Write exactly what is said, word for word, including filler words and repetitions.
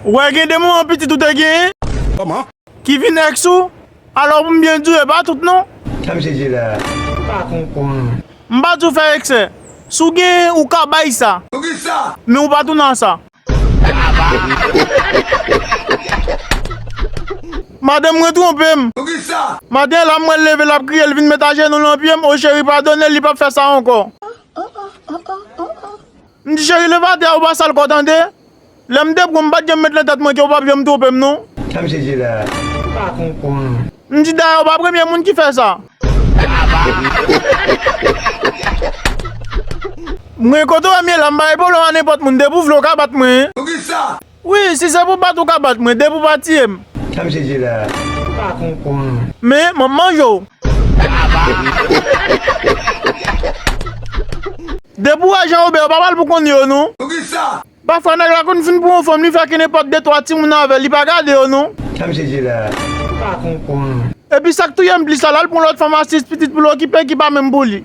Ou wè gen de moman pitit ou te genyen? Kòman? Ki vin èks ou? Alò pou m byen di w, e pa tout non. Sa misye di la? M pa konprann. M pa di w fè eksè. Si w genyen, ou ka bay sa. Poukisa? Men ou pa tounen a sa. Madanm mwen twonpe m. Poukisa? Maten la, m wè l leve, l ap kriye, l vin met ajenou l nan pye m. O cheri, padone l, li p ap fè sa ankò. M di, cheri, leve atè a, ou pa sal kò, tande. Lè m te pran, m pa t janm met nan tèt mwen ke ou p ap janm twonpe m, non. Sa misye di la? M pa konprann. M di, dayè, ou pa premye moun ki fè sa. Mwen, kote w wè m ye la, m pa gen pwoblèm a nenpòt moun. Depi w vle, w ka bat mwen. Poukisa? Wi, si se pou bat, ou ka bat mwen. Depi w pa tiye m. Sa misye di la? M pa konprann. Men, m ap manje w. Depi w wè Jean Robert, pa pral pou konn yo, non. Poukisa? Pafwa, nèg la konn fin pran yon fanm, li fè ke nenpòt de twa timoun avè l, li pa gade yo, non. Sa misye di la? M pa konprann. Epi sa k touye m plis la, l al pran lòt fanm, asis pitit pou l okipe, ki pa menm pou li.